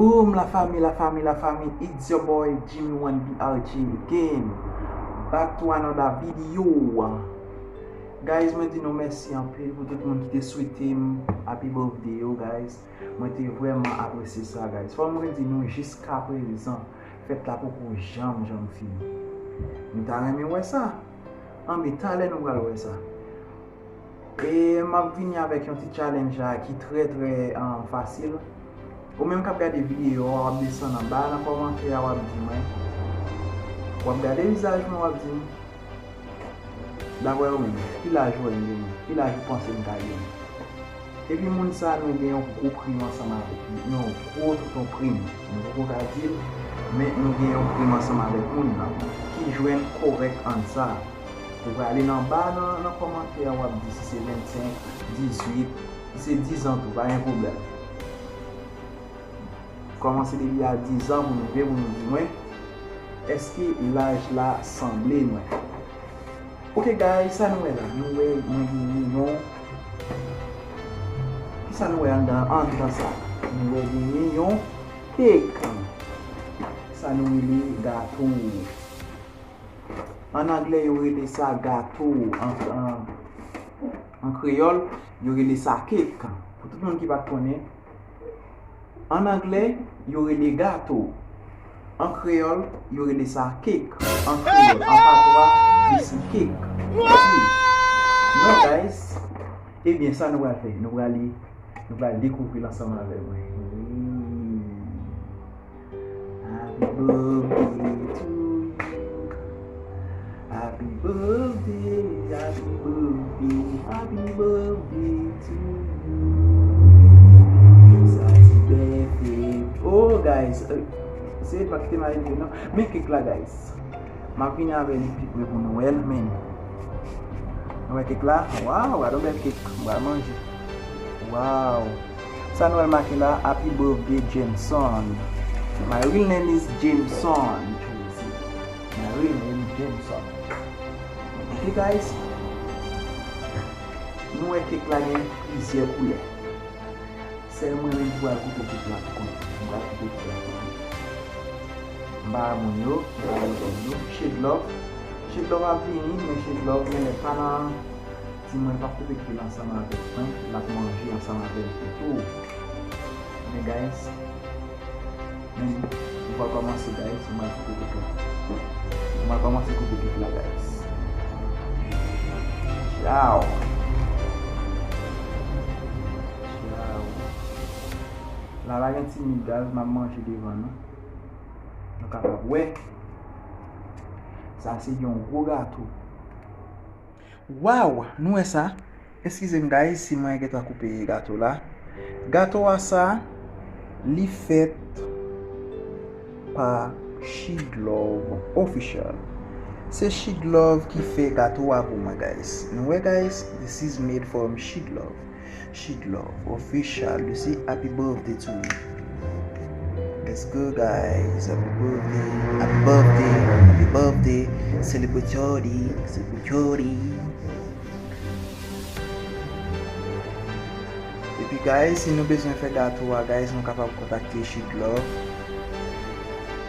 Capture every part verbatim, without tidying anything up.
Boom, la famille, la famille, la famille, it's your boy Jimmy One B R G again. Back to another video. Guys, mwen di nou mèsi anpil pou tout moun ki te swete m happy birthday yo, guys. Mwen te vrèman apresye sa, guys. Fò mwen di nou, jiska prezan, fèt la poko janm, janm fini. Nou ta renmen wè sa? Anben, talè nou pral wè sa. E m ap vini avèk yon ti challenge la ki trè, trè, um, fasil. Ou menm k ap gade videyo a, w ap desann anba nan kòmantè a, w ap di mwen. W ap gade vizaj mwen, w ap di m, daprè ou menm, ki laj ou wè m genyen? Ki laj ou panse m ka genyen? Epi moun sa, nou gen yon gwo prim ansanm avèk li, yon gwo tonton prim. Nou poko ka di l, men nou gen yon prim ansanm avèk moun nan ki jwenn kòrèk ansa. Ou prale nan ba nan, nan kòmantè a, w ap di si se vennsenk, dizuit, si se diz an tou, pa gen pwoblèm. Kòmanse depi a diz an pou nou vle pou nou di mwen, èske laj la sanble mwen? Ok, guys, sa nou wè la? Nou wè mwen genyen yon. Kisa nou wè anndan, anndan sa? Nou wè genyen yon kek. Sa nou rele gato. An anglè, yo rele sa gato. An, an, an kreyòl, yo rele sa kek. Pou tout moun ki pa t konnen, an anglè, yo rele gato. An kreyòl, yo rele sa kek. An kreyòl, an patwa, li se kek. Ok. Non, guys. Ebyen, sa nou pral fè? Nou prale, nou pral dekouvri l ansanm avè mwen. Wi. Happy birthday to you. Happy birthday, happy birthday, happy birthday to you. Sa ti bèfe. Oh, guys, eh, se pa kite m ale non. Men kek la, guys. M ap vini avè li pi pre pou nou wè l, men. Nou wè kek la? Waw, gade yon bèl kek. M pral manje. Waw. Sa nou wè l make la, Happy birthday, Jameson. My real name is Jameson Josie. My real name Jameson. Ok, guys. Nou wè kek la gen plizyè koulè. Sèl mwen menm ki pral koupe kek la pou kont. Mwen pral koupe kek la pou kont. M pa moun yo, m pa moun yo. Shade Love. Shade Love ap vini, men Shade Love genlè pa nan. Di mwen pa koupe kek la ansanm avèk mwen, l ap manje ansanm avè l tou. Men guys, men nou pral kòmanse, guys, nou pral koupe kek la. Nou pral kòmanse koupe kek la, guys. Ciao. Ciao. La pa gen timid, guys, m ap manje devan nou. Nou kapab wè. Sa se yon gwo gato. Waw, nou wè sa? Eskize m, guys, si mwen gentan koupe gato la. Gato a sa, li fèt pa Shade Love Official. Se Shade Love ki fè gato a pou mwen, guys. Nou wè, guys, this is made from Shade Love. Shade Love Official, you see, happy birthday to you. Let's go, guys. Happy birthday, happy birthday, happy birthday. Celebrate your day, celebrate your day. Epi, guys, si nou bezwen fè gato a, guys, nou kapab kontakte Shade Love.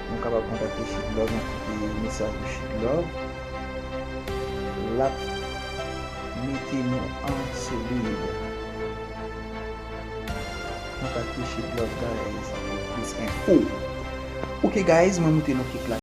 Nou kapab kontakte Shade Love, nou kite mesaj pou Shade Love. L ap mete nou an solid. Kontakte Shade Love, guys, pou plis enfo. Ok, guys, mwen montre nou kek la